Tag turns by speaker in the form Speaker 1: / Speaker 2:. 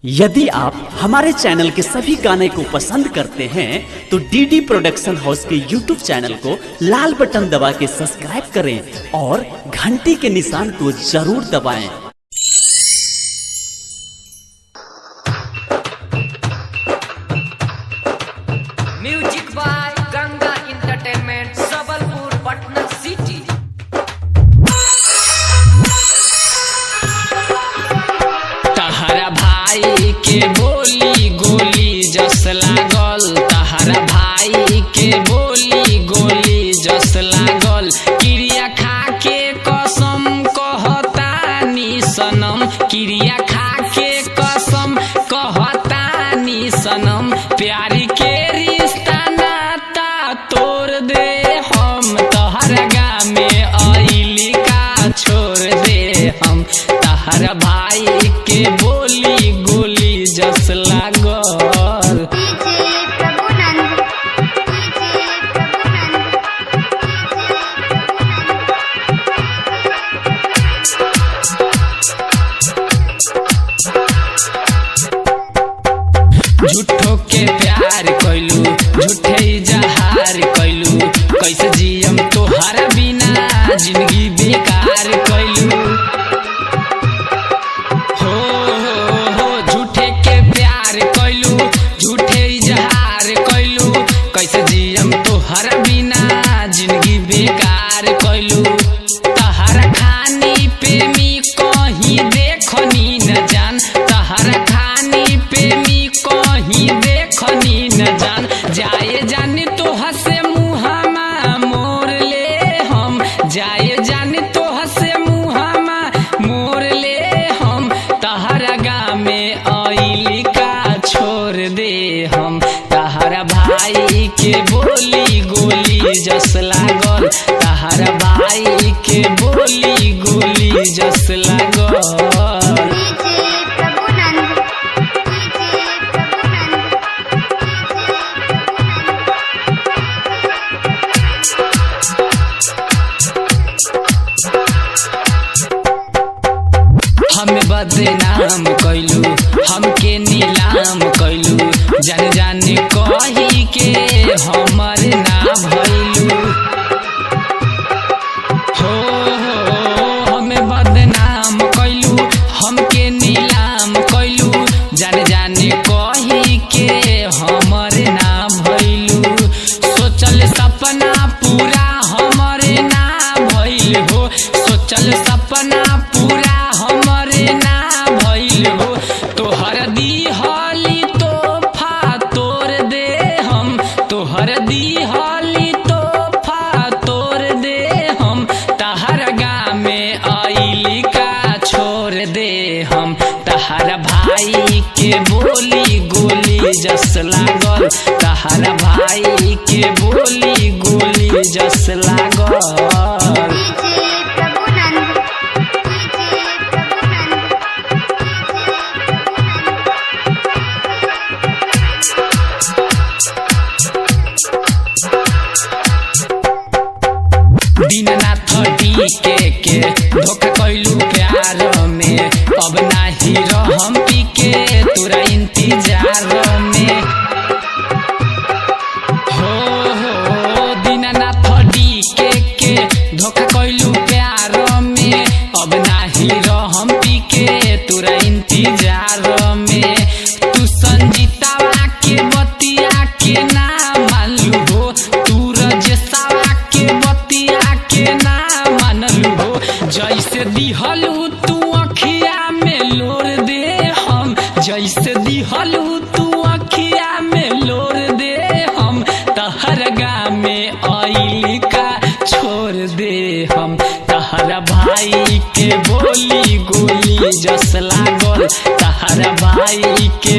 Speaker 1: यदि आप हमारे चैनल के सभी गाने को पसंद करते हैं तो डीडी प्रोडक्शन हाउस के यूट्यूब चैनल को लाल बटन दबा के सब्सक्राइब करें और घंटी के निशान को जरूर दबाएं।
Speaker 2: Music by Ganga entertainment, Sabalpur, Patna city.
Speaker 3: तहरा भाई के बोली गोली जस लागल, तहरा भाई के बोली गोली जस लागल। क्रिया खा के कसम कहतानी सनम, क्रिया खा के कसम कहतानी सनम। प्यारी के रिश्ता नाता तोड़ दे हम, तहरा गामे अइली का छोड़ दे हम। तहरा भाई के बोली गोली जस लागल।
Speaker 4: DJ Prabhunand, DJ Prabhunand, DJ Prabhunand.
Speaker 3: झूठो के प्यार कैलू, झूठे इजहार कैलू। कैसे जियम तोहरा बिना, जिंदगी बेकार कैलू। हो हो हो, झूठे के प्यार कैलू, झूठे इजहार कैलू। कैसे जियम तोहरा बिना, जिंदगी बेकार कैलू। तहरा खानी प्रेमी कहीं देखनी न जान, तहरा खानी प्रेमी कहीं देखनी न जान। जाए जानी तो हसे मुहामा मोर ले हम, जाए जानी तो हसे मुहामा मोर ले हम। तहरा गामे अइली का छोड़ दे हम, तहरा भाई के बोली गोली जस लागल। तहरा भाई के बोली गोली जस लागल।
Speaker 4: DJ Prabhunand, DJ Prabhunand, DJ Prabhunand.
Speaker 3: हम बदनाम कैलू, हमके नीलाम कैलू। जाने जाने कही के हमर ना भैलू। हो हो, हमें बदनाम कैलू, हमके नीलाम कैलू। जाने जाने कही के हमर ना भैलू। सोचल सपना पूरा हमरे ना भइल हो, सोचल सपना पूरा हमरे ना भइल हो। तोहर दिहली तोहफा तोड़ दे हम, तोहर दिहली तोहफा तोड़ दे हम। तहर गामे अइली का छोड़ दे हम, तहरा भाई के बोली गोली जस लागल। तहरा भाई के बोली गोली जस लागल।
Speaker 4: DJ Prabhunand, DJ Prabhunand, DJ Prabhunand.
Speaker 3: Dinanath DK के धोखा कैलू प्यार में, अब नाही रहम पी के तोरा इंतजार में। हो हो, दीनानाथ डीके के धोखा कैलू प्यार में, अब नाही रहम पी के तोरा इंतजार में। तू संजीतावा के बतिया के ना मानलू हो, तू रजेशावा के बतिया के ना मानलू हो। जैसे दिहलू तू अखिया में लोर दे हम, जैसे दिहलू तू अखिया में लोर दे हम। तहर गामे अइली का छोड़ दे हम, तहरा भाई के बोली गोली जस लागल। तहरा भाई के